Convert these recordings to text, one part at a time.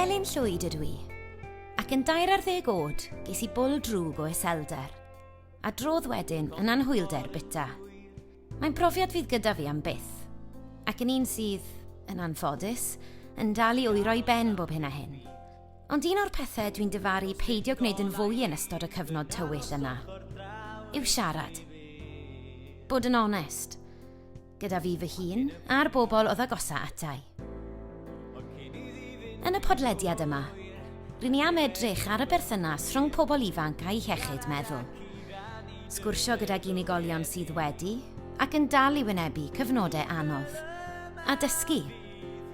Elin Llwyd ydw i, ac yn dair ar ddeg oed ges i bwl drwg o iselder, a drodd wedyn yn anhwylder bita. Mae'n brofiad fydd gyda fi am byth, ac yn un sydd, yn anffodus, yn dal i oero i ben bob hyn a hyn. Ond un o'r pethau dwi'n difaru peidio gwneud yn fwy yn ystod y cyfnod tywyll yna yw siarad. Bod yn onest. Gyda fi fy hun a'r bobl oedd agosa atai. Yn y podlediad yma, ry'n ni am edrych ar y berthynas rhwng pobl ifanc a'u hiechyd meddwl. Sgwrsio gydag unigolion sydd wedi ac yn dal i wynebu cyfnodau anodd. A dysgu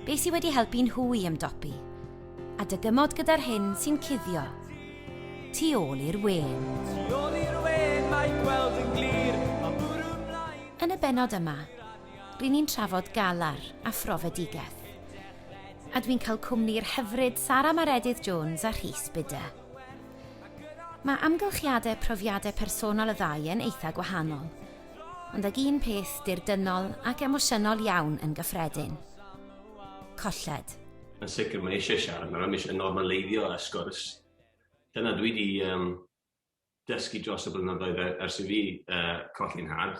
beth sydd wedi helpu nhw i ymdopi a dygymod gyda'r hyn sy'n cuddio tu ôl i'r wên. Tu ôl i'r wên mae gweld yn glir, mae bwrw mlaen. Yn y bennod yma, ry'n ni'n trafod galar a phrofedigaeth. A dwi'n cael cwmni'r hyfryd Sara Maredudd Jones a Rhys Bidder. Mae amgylchiadau profiadau personol y ddau yn eitha gwahanol, ond ag un peth dirdynnol ac emosiynol iawn yn gyffredin. Colled. Yn sicr mae eisiau siarad, mae eisiau normaleiddio y sgwrs. Dyna dwi wedi dysgu dros y blynyddoedd ers i fi colli'n nhad,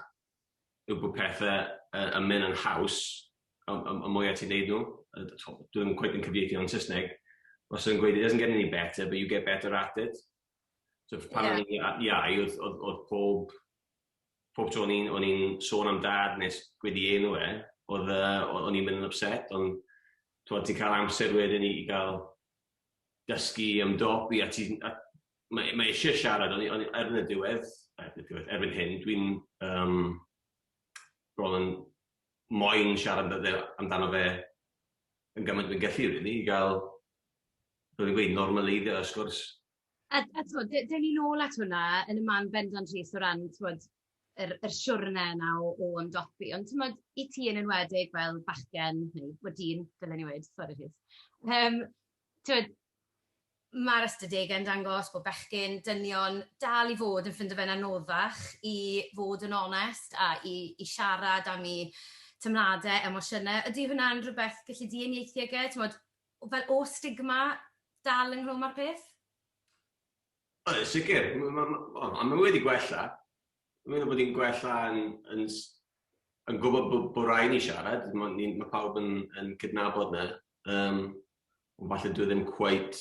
yw bod pethau yn mynd yn haws y mwyaf ti'n neud nhw. Dwi ddim cweit yn cyfieithu o'n Saesneg. Os yn gweud, "It doesn't get any better, but you get better at it." So pan o'n i'n iau, oedd pob tro o'n i'n sôn am dad neu gweud ei enw e, oedd o'n i'n mynd yn upset, ond ti'n cael amser wedyn i gael dysgu ymdopi a mae eisiau siarad, o'n i erbyn y diwedd, erbyn hyn, dwi'n bron yn moyn siarad amdano fe yn gymaint dwi'n gallu, really, i gael, fel fi'n gweud, normaleiddio y sgwrs. A t'mod, dewn ni nôl at hwnna yn y man bendant, Rhys, o ran, t'mod, yr siwrne yna o ymdopi. Ond t'mod, i ti yn enwedig fel bachgen, neu wel dyn, dylen i weud, sori Rhys. T'mod, ma'r ystadegau'n dangos bod bechgyn, dynion, dal i fod yn ffindo fe'n anoddach i fod yn onest a i siarad am eu teimladau, emosiynau. Ydy hwnna'n rhywbeth gallu di uniaethu ag e? T'mod, fel o stigma dal ynghlwm â'r peth? O, yn sicr. Mae wedi gwella. Dwi'n meddwl bod hi'n gwella yn gwybod bod rhaid ni siarad. Mae pawb yn cydnabod 'na. Ond falle dwi ddim cweit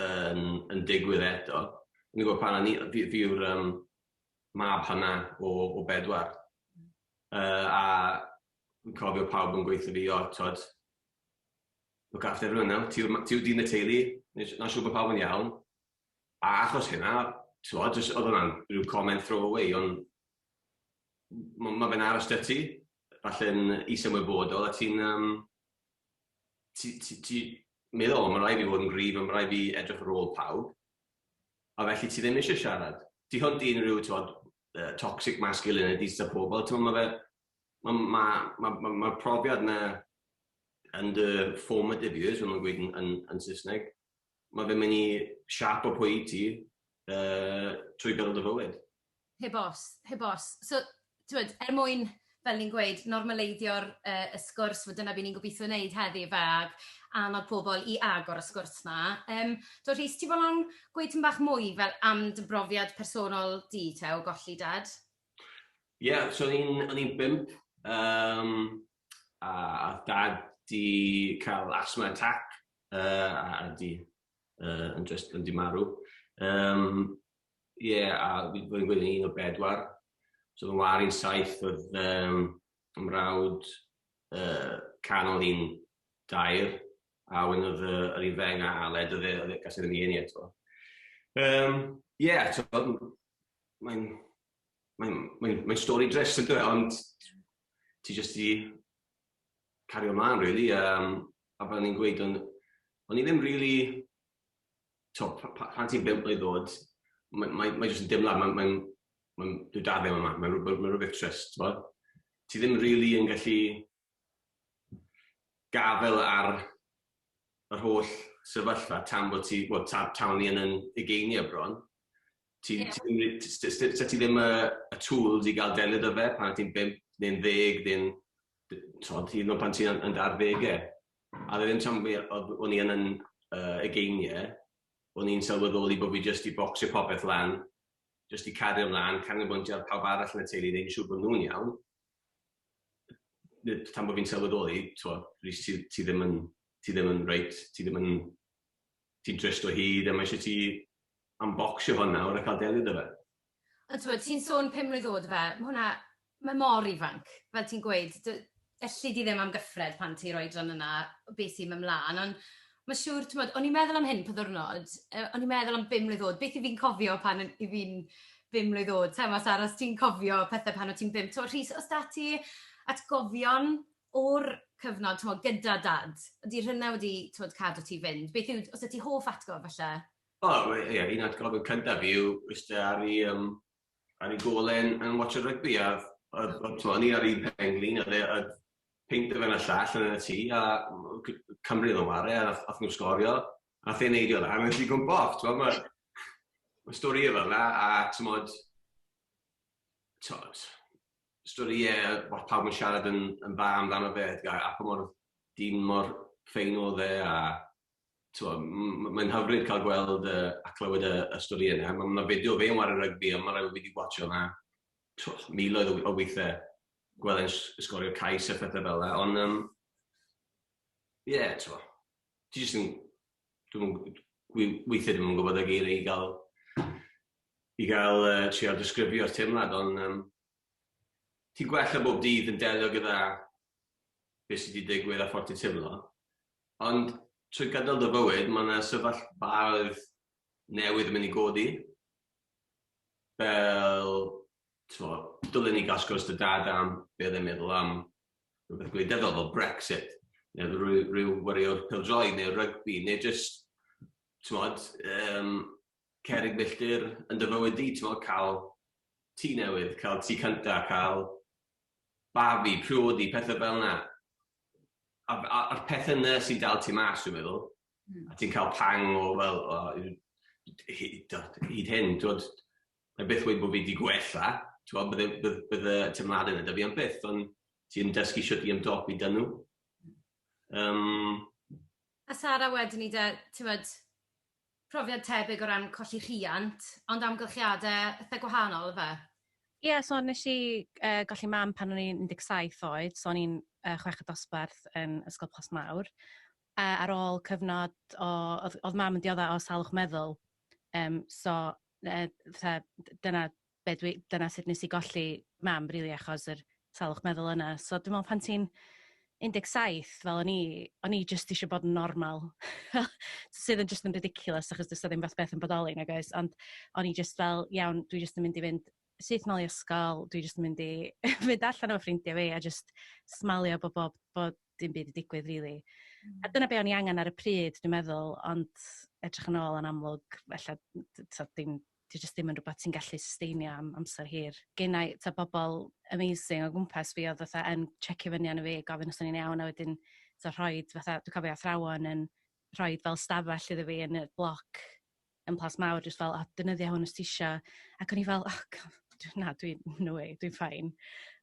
yn digwydd eto. Dwi'n gwybod pan o'n i, fi yw'r mab hynna o bedwar. A fi'n cofio pawb yn gweithio fi, "O, t'od, look after everyone now, ti yw dyn y teulu, na siŵr bod pawb yn iawn." A achos hynna, t'mod, jyst oedd hwnna'n rhyw comment throwaway, ond ma fe'n aros 'da ti, falle'n is-ymwybodol, a ti'n ti, ti, ti meddwl, "Mae rhaid fi fod yn gryf, mae rhaid fi edrych ar ôl pawb." A felly ti ddim eisiau siarad. Tu hwnt i unrhyw, t'mod, toxic masculinity sydd pobl, t'mod, mae fe, mae ma, ma, ma, ma profiad 'na yn dy formative years, fel ma'n gweud yn Saesneg, mae fe'n mynd i siapo pwy i ti trwy gydol dy fywyd. Heb os, heb os. So, t'mod, er mwyn, fel ni'n gweud, normaleiddio'r y sgwrs, wel dyna beth ni'n gobeithio wneud heddi fe, ac annog pobl i agor y sgwrs 'na. Do Rhys, ti bolon gweud tipyn bach mwy fel am dy brofiad personol di te o golli dad? Ie, yeah, so o'n i'n 5, a dad di cael asthma attack, a di yn just yn di marw. Yeah, a fi fi'n gweud un o bedwar. So fy mhar i'n 7, oedd mrawd canol i'n 3, a wedyn oedd yr un feng a Aled, oedd e gas e ddim i eni eto. Yeah, so, mae'n stori drist yn dweud, ond ti jyst i cario ymlaen, really. A fel ni'n gweud, o'n i ddim really, to, pan ti'n 5 mlwydd oed, mae jyst yn dimlad, mae dwi dad ddim yma, mae rhywbeth trist, t'mod? Ti ddim really yn gallu gafel ar yr holl sefyllfa tan bod ti, wel, tan ni yn ugeiniau bron. Ti, yeah. ti, ddim, ti, ti ddim y tools i gael delio 'da fe pan ti'n 5 neu'n 10 neu'n, t'od, hyd yn oed pan ti'n yn dy arddegau. A ddim tan o'n i yn ugeiniau, o'n i'n sylweddoli bod fi jyst i bocsio popeth lan, jyst i cario ymlaen, canolbwyntio ar pawb arall yn y teulu, neu'n siŵr bod nhw'n iawn. Tan bod fi'n sylweddoli, t'mod, Rhys, ti, ti ddim yn, ti ddim yn reit, ti ddim yn, ti'n drist o hyd, a mae eisiau ti unboxio hwn nawr a cael delio 'da fe. Ond t'mod, ti'n sôn 5 mlwydd oed fe, ma' hwnna, mae mor ifanc, fel ti'n gweud, elli di ddim amgyffred pan ti'n oedran yna beth sy'n mynd mlaen, ond mae siŵr, t'mod, o'n i'n meddwl am hyn po ddwrnod, o'n i'n meddwl am 5 mlwydd oed, beth i fi'n cofio pan i fi'n 5 mlwydd oed, sa i'n Sara, os ti'n cofio pethau pan o ti'n 5, t'mod, Rhys, oes 'da ti atgofion o'r cyfnod, t'mod, gyda dad? Ydy rhywna wedi, t'mod, cadw ti fynd? Beth yw, oes 'da ti hoff atgof falle? O, ie, un atgofion cyntaf fi yw eistedd ar ei gôl yn watcho rygbi a o'n i ar un penglin a a peint o fe yn y llall yn y tŷ a Cymru oedd yn ware a nath nhw sgorio a nath e neidio lan a nes i gwmpo off, t'mod, ma' storïau fel 'na a t'mod, t'mod, storïau bod pawb yn siarad yn dda amdano fe a pa mor dyn mor ffein oedd e a mae'n hyfryd cael gweld a clywed y stori yna. Mae yna fideo fe yn ware rygbi a mae'n rhaid fi wedi watcho yna miloedd o weithiau gweld e'n sgorio cais a phethau fel yna. Ond, ie, yeah, ti jyst yn, dwi'n weithiau ddim yn gwybod y geiriau i gael trio disgrifio'r teimlad, ond ti'n gwella bob dydd yn delio gyda beth sydd wedi digwydd a ffordd ti'n teimlo. Ond trwy gydol dy fywyd, mae yna sefyllfaoedd newydd yn mynd i godi. Fel, t'mo, dylen ni gael sgwrs 'da dad am be oedd e'n meddwl am rhywbeth gwleidyddol fel Brexit, neu rhyw wariwr pêl-droed neu rygbi, neu jyst, t'mod, cerrig milltir yn dy fywyd di, t'mod, cael tŷ newydd, cael tŷ cynta, cael babi, priodi, pethau fel yna. A'r pethau yna sy'n dal ti mas, dwi'n meddwl. A ti'n cael pang o, fel, o, hyd hyn, twod, mae byth wedi bod fi wedi gwella, twod, bydde teimladau yna 'da fi am byth, ond ti'n dysgu sut i ymdopi 'da nhw. A Sara wedyn ni de, ti'n profiad tebyg o ran colli rhiant, ond amgylchiadau eitha gwahanol, fe? Ie, yeah, so nes i golli mam pan o'n i'n 17 oed, so o'n i'n chweched dosbarth yn Ysgol Plas Mawr. Ar ôl cyfnod o, oedd mam yn diodda o salwch meddwl, so fatha, dyna sut nes i golli mam, really, achos yr salwch meddwl yna. So dwi'n meddwl pan ti'n 17 fel o'n i just eisiau bod yn normal. Sydd yn just yn ridiculous achos does ddim fath beth yn bodoli, nag oes? Ond o'n i just fel, iawn, dwi just yn mynd i fynd syth nôl i ysgol, dwi just yn mynd i fynd allan efo ffrindiau fi a just smalio bod dim byd i digwydd, really. A dyna be o'n i angen ar y pryd, dwi'n meddwl, ond edrych yn ôl yn amlwg, felly, dim, di just ddim yn rhywbeth ti'n gallu susteinio am amser hir. Gennai ta bobl amazing o gwmpas fi oedd fatha yn checio fyny arno fi, gofyn os o'n i'n iawn, a wedyn ta rhoid fatha, dwi'n cofio athrawon yn rhoi fel stafell iddo fi yn y bloc yn Plas Mawr, just fel, "Oh, defnyddio hwn os ti isio." Ac o'n i fel, "Oh, God, na, dwi, no way, dwi'n fine."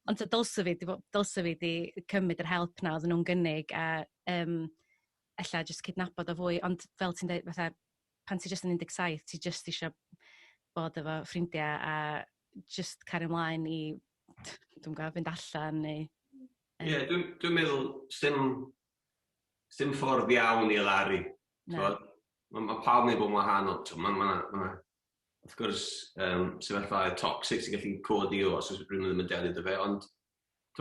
Ond dylse fi di cymryd yr help na oedden nhw'n gynnig a ella just cydnabod o fwy. Ond fel ti'n dweud, fatha, pan ti just yn 17, ti just isio bod efo ffrindiau a just cario ymlaen i, dwi'n gwybod, fynd allan neu. Ie, yeah, dwi'n dwi meddwl, sdim ffordd iawn i alaru. Mae ma pawb yn bod yn wahanol. Mae ma, ma, wrth gwrs, sefyllfa toxic sy'n gallu codi o os oes rhywun ddim yn delio 'da fe, ond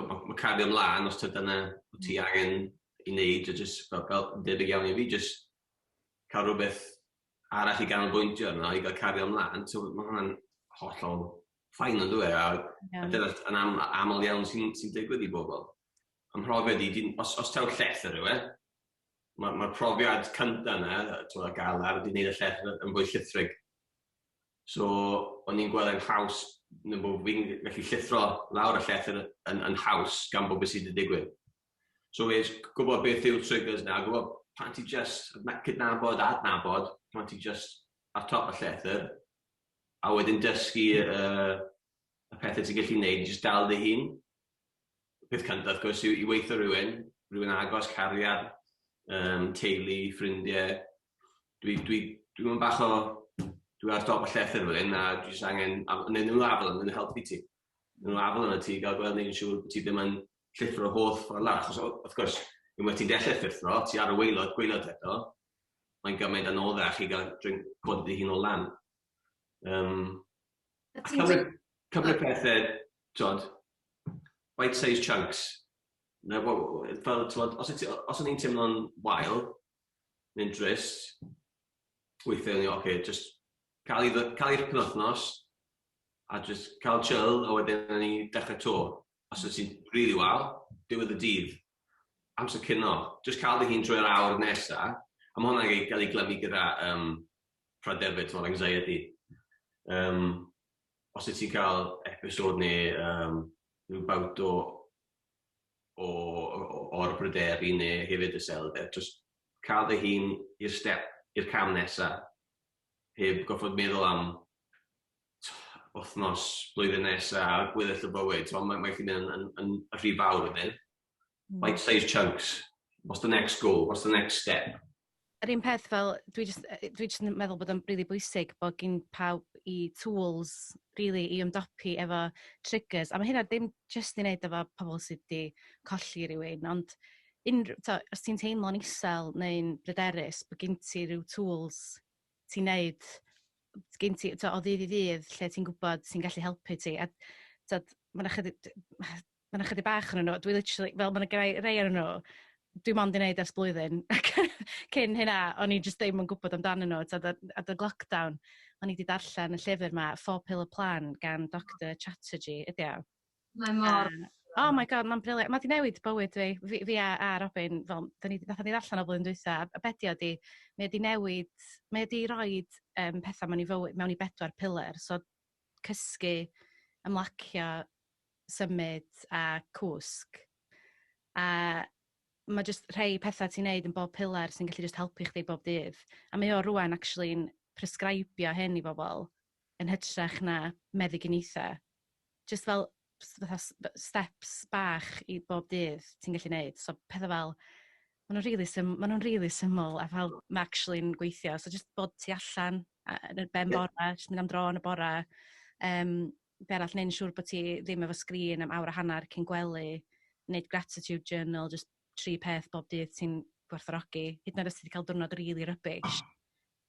mae ma cario ymlaen os ta dyna wyt ti angen i wneud, a just fel debyg iawn i fi, just cael rhywbeth arall i ganolbwyntio arno, i gael cario ymlaen, so mae hwnna'n hollol fine yn dwi, a dyna yn aml iawn sy digwydd i bobl. Am mhrofiad i, os taw llethr yw e, mae'r ma profiad cyntaf yna, ti'n galar, wedi gwneud y llethr yn fwy llithrig. So, o'n i'n gweld yn haws, neu bod fi'n gallu llithro lawr y llethr yn haws gan bod beth sydd wedi digwydd. So, we's gwybod beth yw'r triggers na, gwybod pan ti just cydnabod a adnabod, pan ti just ar top y llethr, a wedyn dysgu y pethau ti'n gallu gwneud, just dal dy hun. Peth cyntaf, wrth gwrs, yw i weithio rhywun, rhywun agos, cariad, teulu, ffrindiau, Dwi, dwi, dwi'n bach o, dwi ar dop y llethr fel hyn, a dwi jyst angen, a neu nhw'n afel yn helpu ti. Nhw'n afel yn y ti, gael gweld neu'n siŵr bod ti ddim yn llithro holl ffordd lawr. Achos, wrth gwrs, unwaith ti'n dechrau llithro, ti ar y waelod, gwaelod eto, mae'n gymaint anoddach i gael drink codi dy hun o lan. A cymryd, cymryd pethau, t'od, bite-sized chunks. Na, fel, t'mod, os, os o'n i'n teimlo'n wael, neu'n drist, weithiau o'n i, oce, okay, just cael, i, cael i'r penwthnos, a just cael chill, a wedyn o'n i dechrau to. Os oes ti'n really wael, diwedd y dydd, amser cino, just cael dy hun drwy'r awr nesa, a mae hwnna'n gael ei glymu gyda pryder fyd, t'mod, anxiety. Os wyt ti'n cael episod neu rhyw bout o, o'r bryderu neu hefyd iselder, just cael dy hun i'r step, i'r cam nesa, heb goffod meddwl am wythnos, blwyddyn nesa, a gweddill y bywyd. So, mae'n mae mynd yn rhy fawr wedyn. Bite size chunks. What's the next goal? What's the next step? Yr un peth fel, dwi just yn meddwl bod o'n really bwysig bod gyn pawb i tools, really, i ymdopi efo triggers. A mae hynna ddim just i wneud efo pobl sydd wedi colli rhywun, ond unrhyw, to, os ti'n teimlo'n isel neu'n bryderus, bod gen ti rhyw tools ti'n neud, gen ti, to, o ddydd i ddydd, lle ti'n gwybod sy'n gallu helpu ti. A to, mae yna chydig, ma chydig bach yn nhw. Dwi literally, fel mae yna rei ar nhw, dwi mond i wneud ers blwyddyn. Cyn hynna, o'n i just ddim yn gwybod amdanyn nhw. Tad, at y lockdown, o'n i wedi darllen y llyfr ma, Four Pillar Plan, gan Dr Chatterjee, ydy o? Mae mor... Oh my God, mae'n brilliant. Mae di newid bywyd fi, fi a Robin, fel, da ni, nathon ni ddarllen o blwyddyn dwytha, a be di o di, mae di newid, mae di roed pethau mewn i fywyd, mewn i bedwar pillar, so cysgu, ymlacio, symud a cwsg. A mae just rhai pethau ti'n neud yn bob pillar sy'n gallu just helpu chdi bob dydd. A mae o rwan actually'n prescribio hyn i bobl yn hytrach na meddyginiaethau. Just fel fatha steps bach i bob dydd ti'n gallu neud. So pethau fel, maen nhw'n really syml a fel mae actually'n gweithio. So just bod ti allan yn y ben bora, just mynd am dro yn y bora. Be arall, neud yn siŵr bod ti ddim efo sgrin am awr a hanner cyn gwely, neud gratitude journal, just tri peth bob dydd ti'n gwerthfawrogi. Hyd yn oed os ti wedi cael diwrnod really rubbish,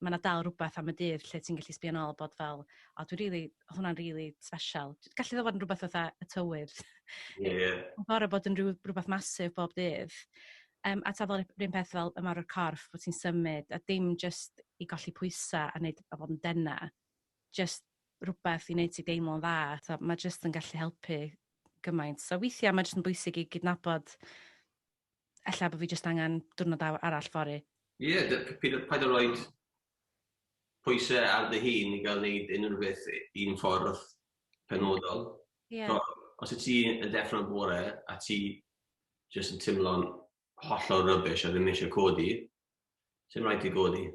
mae yna dal rhywbeth am y dydd lle ti'n gallu sbio nôl bod fel, o, dwi'n really, oedd hwnna'n really special. Gallu ddod fod yn rhywbeth fatha y tywydd. Mae'n gorau bod yn rhywbeth massive bob dydd. A ta fel yr un peth fel ymarfer corff, bod ti'n symud, a dim just i golli pwysau a, neud, a bod yn dena. Just rhywbeth i wneud ti deimlo'n dda. So, mae just yn gallu helpu gymaint. So weithiau mae just yn bwysig i gydnabod ella bod fi just angen diwrnod arall fory. Ie, yeah, paid o roed pwysau ar dy hun i gael wneud unrhyw beth un ffordd penodol. So, os y ti yn deffro'n bore a ti jyst yn teimlo'n hollol rubbish a ddim eisiau codi, sy'n rhaid ti godi.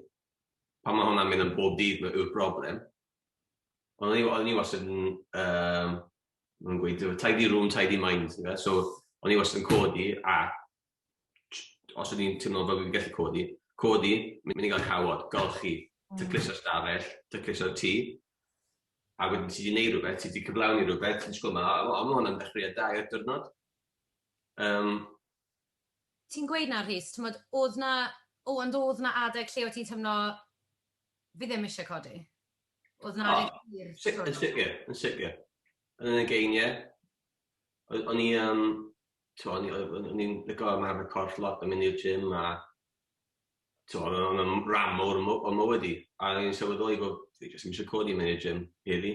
Pan mae hwnna'n mynd yn bob dydd yw'r broblem. O'n i wastad yn, mae'n gweud, "Tidy room, tidy mind." So, o'n i wastad yn codi a os o'n i'n teimlo fel fi'n gallu codi, codi, mynd i gael cawod, golchi, tacluso'r stafell, tacluso'r tŷ, a wedyn ti wedi gwneud rhywbeth, ti wedi cyflawni rhywbeth, ti'n disgwyl ma, o, mae hwnna'n dechreuad da i'r diwrnod. Ti'n gweud na, Rhys, ti'n oedd na, o, ond oedd na adeg lle o ti'n teimlo, fi ddim eisiau codi? Oedd na adeg hir? Yn sicr, yn sicr. Yn y geiniau, o'n i, o'n i'n licio ymarfer corff lot yn mynd i'r gym a o'n yn rhan mowr o mywyd i. A o'n i'n sylweddoli bod fi jyst ddim eisiau codi mynd i'r gym heddi.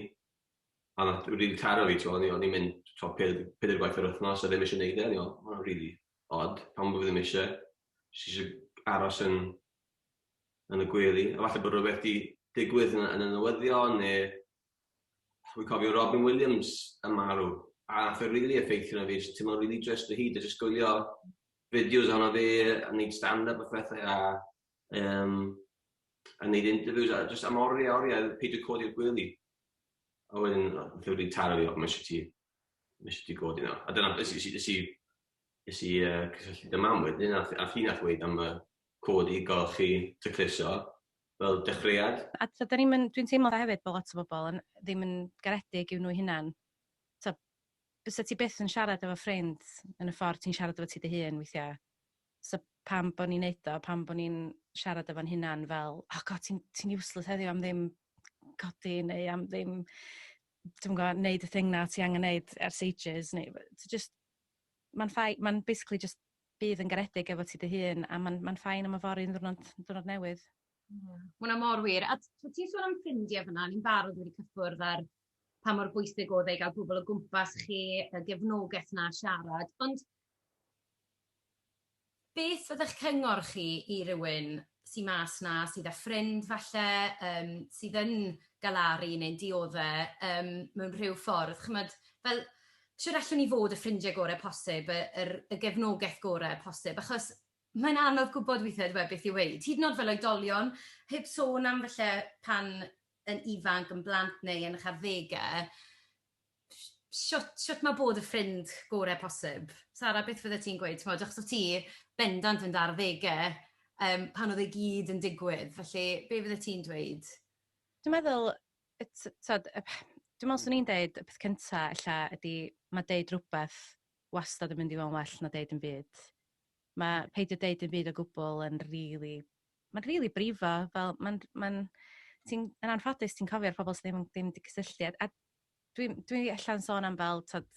A nath really taro fi, o'n i'n mynd pedair gwaith yr wythnos a ddim eisiau neud e. O'n i'n mae'n really odd, pam bod fi ddim eisiau. Jyst eisiau aros yn y gwely. A falle bod rhywbeth di digwydd yn y newyddion neu dwi'n cofio Robin Williams yn marw. A nath o really effeithio na fi, jyst teimlo'n really drist o hyd, a jyst gwylio fideos ohono fi, a neud stand-up a phethau, a neud interviews, a jyst am oriau, oriau, peidio codi'r gwely. A wedyn, nath o really taro fi, o, mae eisiau ti godi nawr. A dyna, nes i cysylltu dy mam wedyn, a hi nath weud am y codi, golchi, tacluso. fel dechreuad. A da ni'n mynd, dwi'n teimlo hefyd bod lot o bobl yn, ddim yn garedig i'w nhw hunan. So, bysa ti byth yn siarad efo ffrind yn y ffordd ti'n siarad efo ti dy hun weithiau. So pam bod ni'n neud o, pam bod ni'n siarad efo'n hunan fel, oh god, ti'n ti useless heddiw am ddim codi neu am ddim, dwi'n gwybod, neud y thing na ti angen neud ers ages. Neu, so just, mae'n fine, mae'n basically just bydd yn garedig efo ti dy hun a mae'n ma fine am yfory yn ddwrnod, ddwrnod newydd. Yeah. Hwnna mor wir. A ti'n sôn am ffrindiau fyna, ni'n barod wedi cyffwrdd ar pa mor bwysig oedd e i gael pobl o gwmpas chi, y gefnogaeth na siarad. Ond beth fydda'ch cyngor chi i rywun sy'n mas na, sydd â ffrind falle, um, sydd yn galaru neu'n dioddau um, mewn rhyw ffordd? Chymod, fel, shwt allwn ni fod y ffrindiau gorau posib, y, y, y gefnogaeth gorau posib, achos mae'n anodd gwybod weithiau dwi, beth i weud. Hyd yn oed fel oedolion, heb sôn am falle pan yn ifanc, yn blant neu yn eich arddegau, shwt, shwt mae bod y ffrind gorau posib? Sara, beth fydde ti'n gweud? T'mod, achos o ti bendant yn dy arddegau um, pan oedd e gyd yn digwydd, felly be fydde ti'n dweud? Dwi'n meddwl, tyd, dwi'n meddwl swn i'n deud y peth cynta ella ydy mae deud rhywbeth wastad yn mynd i fod yn well na deud yn byd. Mae peidio deud yn byd o gwbl yn really, mae'n really brifo, fel mae'n, mae'n, ti'n, yn anffodus ti'n cofio'r pobl sydd ddim, ddim wedi cysylltu. A, a dwi, dwi allan sôn am fel, tyd,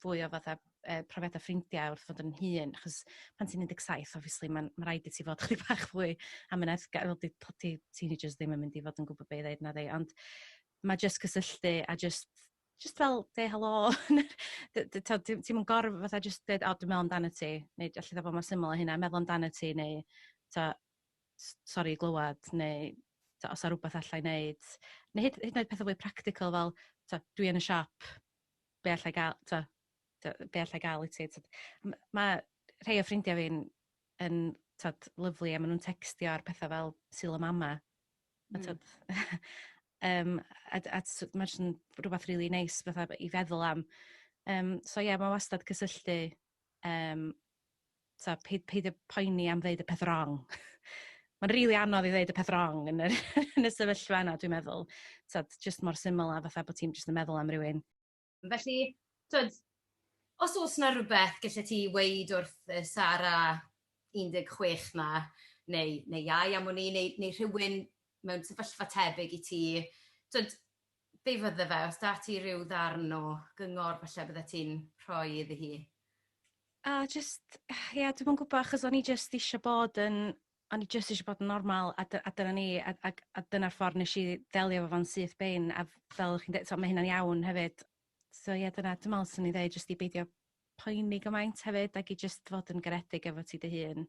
fwy o fatha e, profiadau ffrindiau wrth fod yn hŷn, achos pan ti'n 17, obviously, mae'n ma rhaid i ti fod chydig bach fwy amyneddgar, fel di, di teenagers ddim yn mynd i fod yn gwybod beth i ddeud na ddi, ond mae just cysylltu a just just fel de helo, ti'n mynd gorf fatha just dweud, o, dwi'n meddwl amdano ti, neu allai fod mor syml â hynna, meddwl amdano ti, neu ta, sori glywed, neu ta, os a rhywbeth allai wneud. Neu hyd, hyd yn oed pethau fwy practical fel, ta, dwi yn y siop, be allai gael, ta, ta, be allai gael i ti. Mae rhai o ffrindiau fi'n yn tad, lyfli a maen nhw'n textio ar pethau fel Sul y Mama. A, tad, um, a, a, a mae'n jyst yn rhywbeth really neis fatha i feddwl am. Um, so ie, yeah, mae wastad cysylltu. Um, so, paid, peidio poeni am ddeud y peth wrong. Mae'n rili really anodd i ddeud y peth wrong yn y, yn y sefyllfa yna, dwi'n meddwl. So, just mor syml a fatha bod ti'n just yn meddwl am rywun. Felly, twyd, os oes na rhywbeth gallet ti weud wrth Sara 16 na, neu, neu iau am wn i, neu, neu rhywun mewn sefyllfa tebyg i ti, twyd, be fydde fe, os da ti rhyw ddarn o gyngor falle bydde ti'n rhoi iddi hi? A just, ie, yeah, dwi'n gwybod, achos o'n i just eisiau bod yn, o'n i just eisiau bod yn normal, a, a dyna ni, a, a, a dyna'r ffordd nes i ddelio efo fo'n syth bin, a fel chi'n dweud, so, mae hynna'n iawn hefyd. So ie, yeah, dyna, dwi'n meddwl swn i'n dweud, just i beidio poeni gymaint hefyd, ac i just fod yn garedig efo ti dy hun.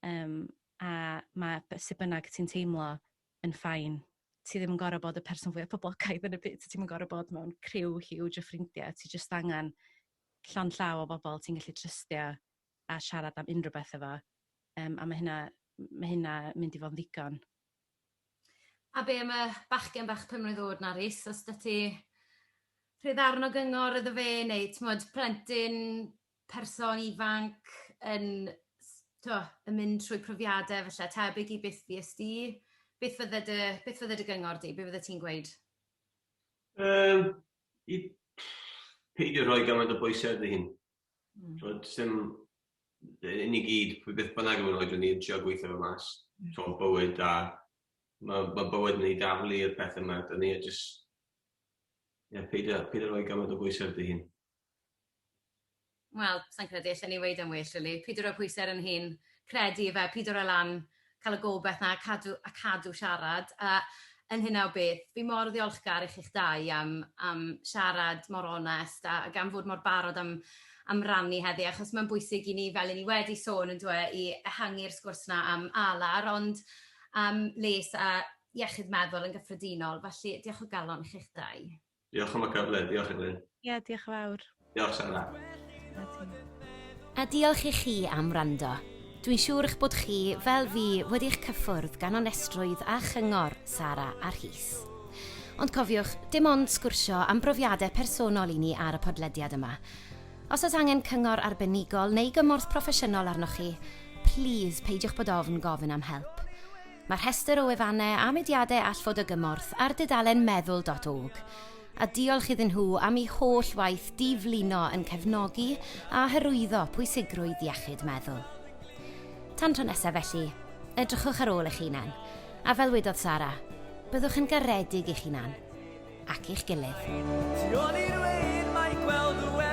Um, a mae sut bynnag ti'n teimlo yn fine. Ti ddim yn gorfod bod y person fwyaf poblogaidd yn y byd, ti ddim yn gorfod bod mewn criw huge o ffrindiau, ti just angen llond llaw o bobl ti'n gallu trystio a siarad am unrhyw beth efo. Um, a mae hynna, mae hynna mynd i fod yn ddigon. A be am y bachgen bach pum mlwydd oed na, Rhys? Os da ti rhyw ddarn o gyngor iddo fe, neu t'mod, plentyn, person ifanc yn, to, yn mynd trwy profiadau falle tebyg i beth fues di, beth fydde dy, beth fydde dy gyngor di? Be fydde ti'n gweud? Um, i peidio rhoi gymaint o bwysau ar dy hun. Mm. Dim, ni gyd, beth bynnag yw'n oedran ni, yn trio gweithio fe mas. Mm. So, bywyd a mae, ma bywyd yn ei daflu i'r pethau yma. Dyn ni just, yeah, peidio, peidio rhoi gymaint o bwysau ar dy hun. Wel, sa'n credu allan ni weud yn well, really. Peidio rhoi pwysau ar yn hun, credu fe, peidio rhoi lan, cael y gobeith na, cadw, a cadw siarad. A yn hynna o beth, fi mor ddiolchgar i chi'ch dau am, am siarad mor onest a, ac am fod mor barod am, am rannu heddi, achos mae'n bwysig i ni, fel i ni wedi sôn yn dwe, i ehangu'r sgwrs na am alar, ond am les a iechyd meddwl yn gyffredinol. Felly, diolch o galon i chi'ch dau. Diolch am y cyfle, diolch Elin. Ie, yeah, diolch yn fawr. Diolch Sara. A diolch i chi am wrando. Dwi'n siŵr eich bod chi, fel fi, wedi'ch cyffwrdd gan onestrwydd a chyngor Sara a Rhys. Ond cofiwch, dim ond sgwrsio am brofiadau personol i ni ar y podlediad yma. Os oes angen cyngor arbenigol neu gymorth proffesiynol arnoch chi, plîs peidiwch bod ofn gofyn am help. Mae rhestr o wefannau a mudiadau all fod o gymorth ar dudalen meddwl.org, a diolch iddyn nhw am eu holl waith diflino yn cefnogi a hyrwyddo pwysigrwydd iechyd meddwl. Tan tro nesaf felly, edrychwch ar ôl eich hunan, a fel wedodd Sara, byddwch yn garedig i'ch hunan ac i'ch gilydd. Tu ôl i'r wên mae gweld y